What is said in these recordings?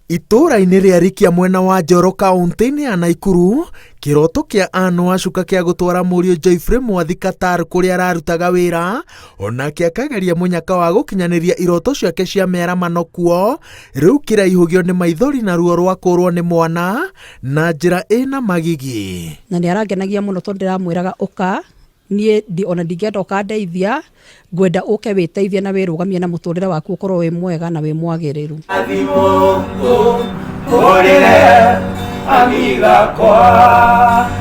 Itũũra-inĩ rĩa Rikia mwena wa Njoro kaũntĩ-inĩ ya Naikuru, kĩroto kĩa Ann Wacuka kĩa gũtwara mũriũ Geoffrey Mwathi Qatar kũrĩa ararutaga wĩra, onake akageria mũnyaka wa gũkinyanĩria iroto ciake cia mĩaramano kuo, rĩu kĩraihũgio nĩ maithori na ruo rwa kũrwo nĩ mwana na njĩra ĩna magigi. Na nĩ arangenagia mũno tondũ ndĩramwĩraga ũka niĩ ona ndingĩenda ũkandeithia, ngwenda ũke wĩteithie na wĩrũgamie na mũtũrĩre waku ũkorwo wĩ mwega na wĩ mwagĩrĩru.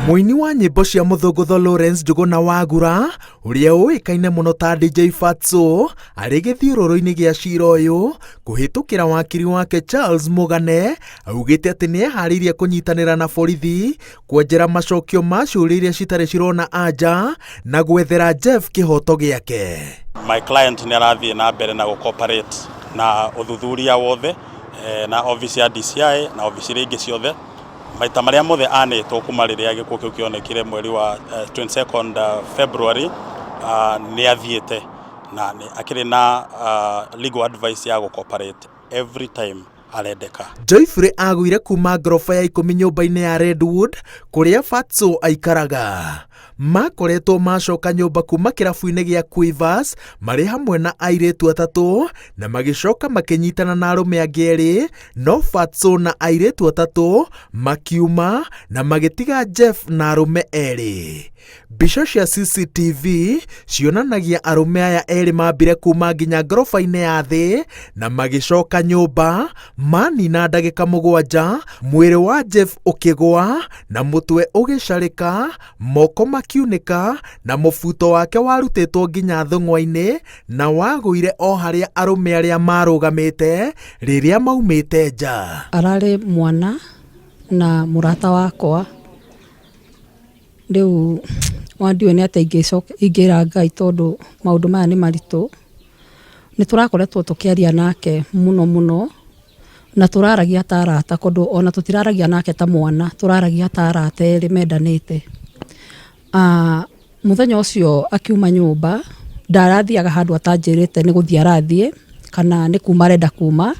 Mũini wa nyĩmbo cia mũthũngũtho Lawrence Njũgũna Wagura ũrĩa ũĩkaine mũno ta DJ Fatso arĩ gĩthiũrũrũ-inĩ gĩa cira ũyũ kũhĩtũkĩra wakiri wake Charles Mũgane augĩte atĩ nĩ eharĩirie kũnyitanĩra na borithi kwenjera macokio ma ciũria iria citarĩ cirona anja na gwethera Jeff kĩhoto gĩake. My client nĩ arathiĩ na mbere na gũ-cooperate na ũthuthuria wothe na obici ya DCI na obici iria ingĩ ciothe. Maita marĩa mothe anĩtwo kuma rĩrĩa gĩkuũ kĩu kĩonekire mweri wa 22nd February nĩ athiĩte na akĩrĩ na legal advice ya gũ-cooperate every time arendeka. Joyfrey agũire kuma ngoroba ya ikũmi nyũmba-inĩ ya Redwood kũrĩa Fatso aikaraga. Makoretwo macoka nyũmba kuma kĩrabu-inĩ gĩa Quivers marĩ hamwe na airĩtu atatũ na magĩcoka makĩnyitana na arũme angĩ erĩ, no Fatso na airĩtu atatũ makiuma na magĩtiga Jeff na arũme erĩ. Mbica cia CCTV cionanagia arũme aya erĩ mambire kuma nginya ngoroba-inĩ ya thĩ na magĩcoka nyũmba manina ndagĩka mũgwanja mwĩrĩ wa Jeff ũkĩgwa na mũtwe ũgĩcarĩka, moko makiunĩka na mũbuto wake warutĩtwo nginya thũng'wa-inĩ na wagũire o harĩa arũme arĩa marũgamĩte rĩrĩa maumĩte nja. Ararĩ mwana na mũrata wakwa. Rĩu ona ndiũĩ nĩ atĩa ingĩra Ngai tondũ maũndũ maya nĩ maritũ. Nĩ tũrakoretwo tũkĩaria nake mũno mũno, na tũraragia ta arata tondũ ona tũtiraragia nake ta mwana, tũraragia ta arata erĩ mendanĩte. Mũthenya ũcio akiuma nyũmba, ndarathiaga handũ atanjĩrĩte nĩ gũthiĩ arathiĩ, kana nĩ kuma arenda kuma.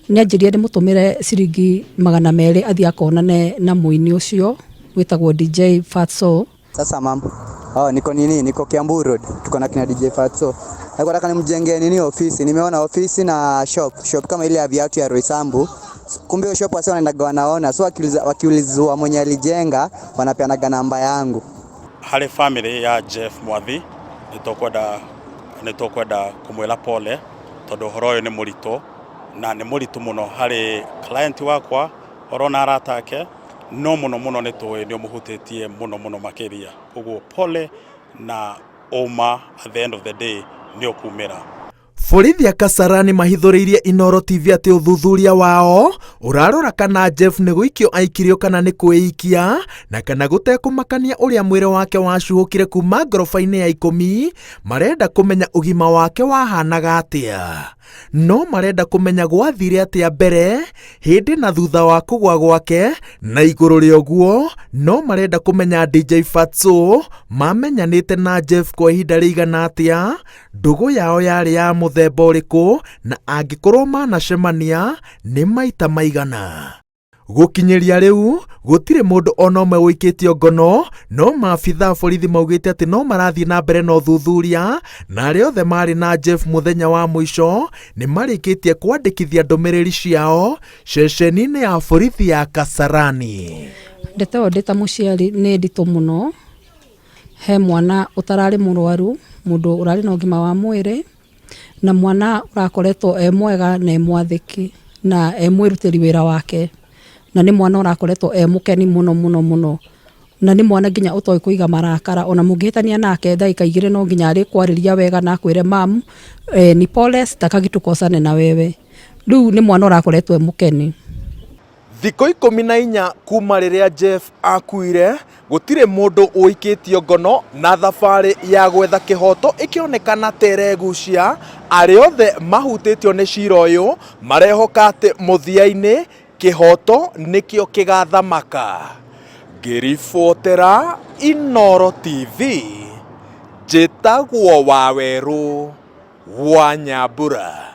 Nĩ anjĩrire ndĩmũtũmĩre ciringi 200 athiĩ akonane na mũini ũcio wĩtagwo DJ Fatxo. Sasa mam, oh, niko nini, niko Kiambu Road, tuko na kina DJ Fatxo. Nataka nimjengee nini ofisi, nimeona ofisi na shop, shop kama ile ya viatu ya Roysambu. Kumbe hiyo shop wase wanaendaga wanaona, so wakiulizwa mwenye alijenga wanapeanaga namba yangu. Harĩ family ya Jeff Mwathi nĩ tũkwenda kũmwĩra pole tondũ ũhoro ũyũ nĩ mũritũ na nĩ mũritũ mũno harĩ client wakwa orona arata ake, no mũno mũno nĩ tũĩ nĩ ũmũhutĩtie mũno mũno makĩria. Koguo pole na ũma at the end of the day nĩ ũkumĩra. Borithi a Kasarani mahithũrĩirie Inooro TV atĩ ũthuthuria wao ũrarora kana Jeff nĩ gũikio aikirio kana nĩ kwĩikia na kana gũtekũmakania ũrĩa mwĩrĩ wake wacuhũkire kuma ngoroba-inĩ ya ikũmi, marenda kũmenya ũgima wake wahanaga atĩa. No marenda kũmenya gwathire atĩa mbere, hĩndĩ na thutha wa kũgwa gwake, na igũrũ rĩa ũguo no marenda kũmenya DJ Fatxo mamenyanĩte na Jeff kwa ihinda rĩigana atĩa, ndũgũ yao yarĩ ya mũthemba ũrĩkũ na angĩkorwo manacemania nĩ maita maigana. Gũkinyĩria rĩu gũtirĩ mũndũ ona ũmwe ũikĩtio ngono, no maabitha a borithi maugĩte atĩ no marathiĩ na mbere na ũthuthuria na arĩa othe marĩ na Jeff mũthenya wa mũico nĩ marĩkĩtie kwandĩkithia ndũmĩrĩri ciao ceceni-inĩ ya borithi ya Kasarani. Ndeto ĩyo ndĩ ta mũciari nĩ nditũ mũno, he mwana ũtararĩ mũrwaru, mũndũ ũrarĩ na ũgima wa mwĩrĩ, na mwana ũrakoretwo e mwega na e mwathĩki na e mwĩrutĩri wĩra wake, na nĩ mwana ũrakoretwo e mũkeni mũno mũno mũno, na nĩ mwana nginya ũtoĩ kũiga marakara, ona mũngĩhĩtania nake ndagĩka 2 no nginya arĩkwarĩria wega na akwĩre mum, ni pole sitakagi tukosane na wewe. Rĩu nĩ mwana ũrakoretwo e mũkeni. Thikũ 14 kuma rĩrĩa Jeff akuire, gũtirĩ mũndũ ũikĩtio ngono na thabarĩ ya gwetha kĩhoto ĩkĩonekana ta ĩregucia. Arĩa othe mahutĩtio nĩ cira ũyũ marehoka atĩ mũthia-inĩ kĩhoto nĩkĩo kĩgathamaka. Ngĩribotera Inooro TV, njĩtagwo Wawerũ wa Nyambura.